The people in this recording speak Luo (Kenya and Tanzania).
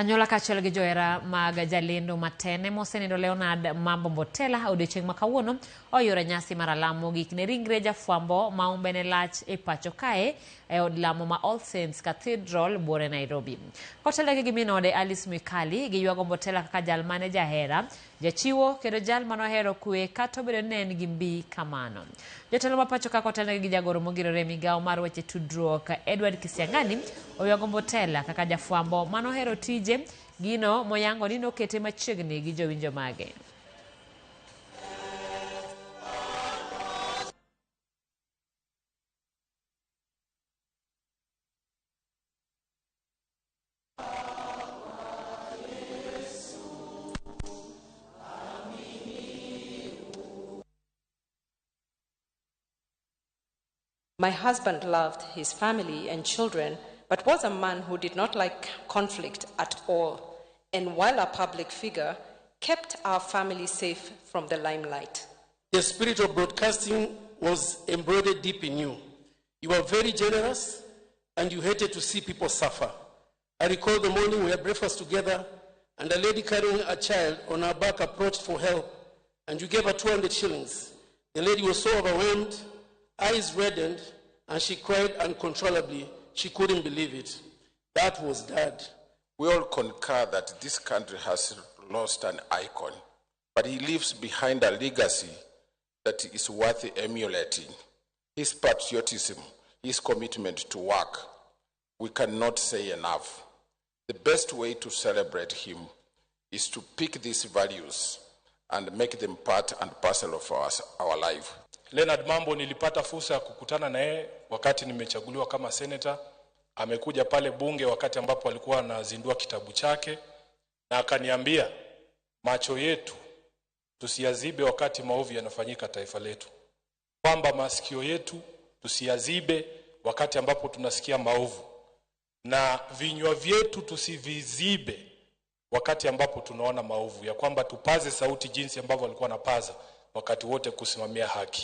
Anyuola kaachiel gi johera mag jalendo matene mosenindo Leonard Mambo Mbotela odiochieng' ma kawuono oyuoro nyasi mar alam mogik ne ringre jafwambo ma umbe ne lach e pacho kae e od lamo ma All Saints Cathedral buore Nairobi. Kotelnegi gi min ode Alice Mwikali, giywago Mbotela kaka jal mane jahera, jachiwo kendo jal manohero kwe kata obedo ni ne en gi mbi kamano. Jotelo ma pacho ka kotelnegi gi jagoro mongirore e migawo mar weche tudruok Edward Kisiang'ani oywago Mbotela kaka jafwambo manohero tije, gino moyango ni nokete machiegni gi jowinjo mage. My husband loved his family and children, but was a man who did not like conflict at all, and while a public figure, kept our family safe from the limelight. The spirit of broadcasting was embroidered deep in you. You were very generous and you hated to see people suffer. I recall the morning we had breakfast together and a lady carrying a child on her back approached for help and you gave her 200 shillings. The lady was so overwhelmed, eyes reddened, and she cried uncontrollably. She couldn't believe it. That was Dad. We all concur that this country has lost an icon, but he leaves behind a legacy that is worth emulating. His patriotism, his commitment to work, we cannot say enough. The best way to celebrate him is to pick these values and make them part and parcel of our life. Leonard Mambo nilipata fursa ya kukutana na yeye wakati nimechaguliwa kama senator. Amekuja pale bunge wakati ambapo alikuwa anazindua kitabu chake, na akaniambia macho yetu tusiyazibe wakati maovu yanafanyika taifa letu, kwamba masikio yetu tusiyazibe wakati ambapo tunasikia maovu, na vinywa vyetu tusivizibe wakati ambapo tunaona maovu, ya kwamba tupaze sauti jinsi ambavyo alikuwa anapaza wakati wote kusimamia haki.